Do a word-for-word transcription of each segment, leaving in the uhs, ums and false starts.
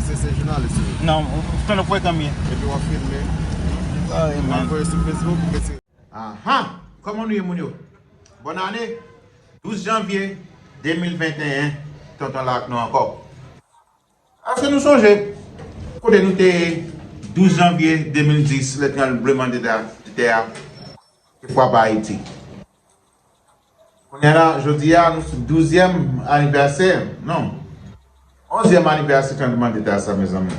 Se, se jounalis ou ye? Non, tonton frekan m ye. Epi w ap filme? Ah, wi, man. W ap voye sou Facebook, ou retire? Aha! Kòman nou ye, moun yo? Bòn ane! Douz janvye de mil venteyen, tonton la ak nou ankò. Èske nou sonje kote nou te ye douz janvye de mil dis, lè tranbleman de tè, de tè a te frape Ayiti? Kounye a la, jodi a, nou sou douzyèm anivèsè, non, onzyèm anivèsè tranbleman de tè sa, mezanmi.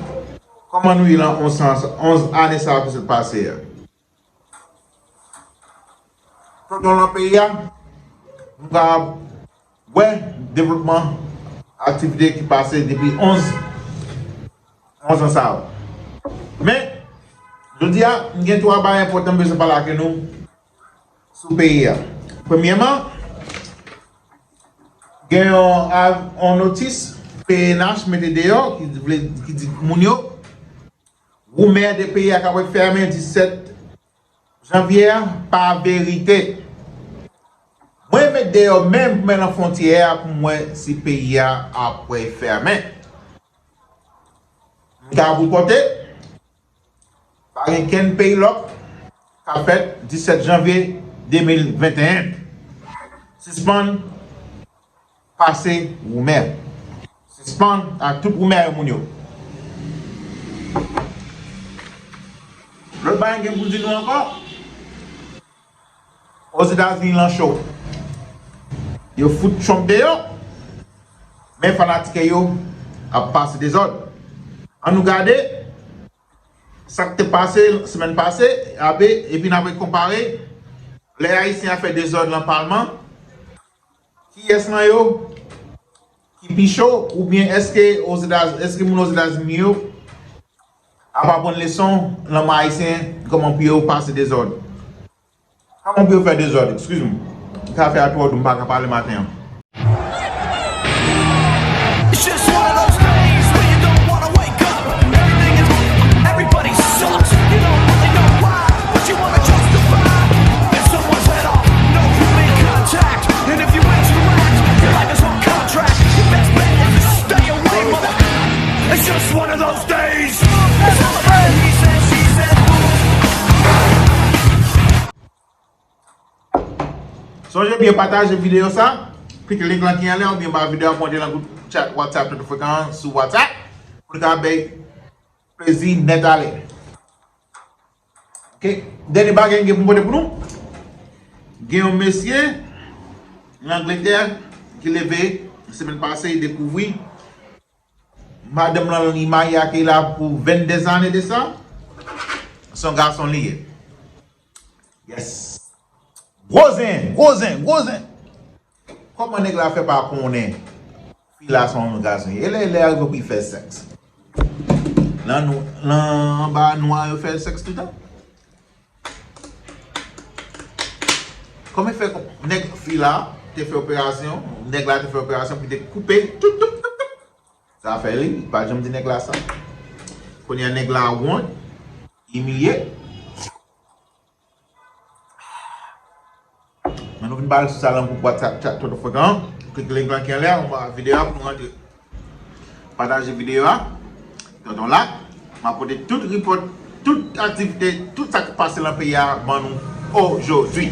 Kòman nou ye lan onz, onz ane sa ki sot pase a? Tonton lan peyi a, nou kapab wè devlopman aktivite ki pase depi onz, onz an sa yo. Men, jodi a, m gen twa bagay enpòtan m bezwen pale ak nou sou peyi a. Premyèman, gen yon, yon notis P N H mete deyò ki vle, ki di moun yo, woumè de peyi a kapab fèmen disèt janvye a pa verite. Mwen met deyò men pou mwen lan fwontyè a pou m wè si peyi a ap fèmen. M ka bout pote, pa gen kenn peyi lòk k ap fèt disèt janvye de mil venteyen. Sispann pase woumè. Sispann ak tout woumè yo, moun yo. Lòt bagay m gen pou m di nou ankò, Ozetazini lan cho. Yo fout Trump deyò, men fanatik yo ap pase dezòd. Ann nou gade sa k te pase semèn pase, abe, epi n ap konpare lè Ayisyen ap fè dezòd lan palman, kiyès lan yo ki pi cho, oubyen èske Ozetaz-, èske moun Ozetazini yo ap aprann leson lan men Ayisyen, kòman pou yo pase dezòd? Kòman pou yo fè dezòd, excuse me. Kafe a twò dou, m pa ka pale maten an. It's just one of those days where you don't wanna wake up. Everything is, everybody sucks. You don't really know why, but you wanna justify. If someone's let off, no human contact. And if you interact, your life is on contract. Your best bet is to stay away, mother. It's just one of those days. It's all about he said, she said. Sonje byen pataje videyo sa, klike link lan ki anlè oubyen ba videyo a pou antre nan gwoup chat WhatsApp Tonton Frekan an sou WhatsApp pou nou ka bay plezi nèt ale. Ok, dènye bagay m gen pou m pote pou nou. Gen yon mesye nan Angletè ki leve semèn pase, li dekouvri madanm lan li marye ak li la pou venndez ane de sa. Se yon gason li ye. Yes. Gwo zen, gwo zen, gwo zen. Kòman nèg la fè pa konnen fi la se yon gason? E lè, lè a rive pou li fè sèks? Lan nou, lan anba nwa yo fè sèks toutan? Kòman fè nèg fi la te fè operasyon, nèg la te fè operasyon pou te koupe tout, tout, tout, tout. Sa fè li, li pa janm di nèg la sa. Kounye a nèg la wont, imilye. Men nou vin pale sou sa lan gwoup WhatsApp chat Tonton Frekan an. Klik link lan ki anlè a, anba videyo a pou nou rantre. Pataje videyo a. Tonton la, m ap pote tout repòt, tout aktivite, tout sa k pase lan peyi a ban nou ojodwi.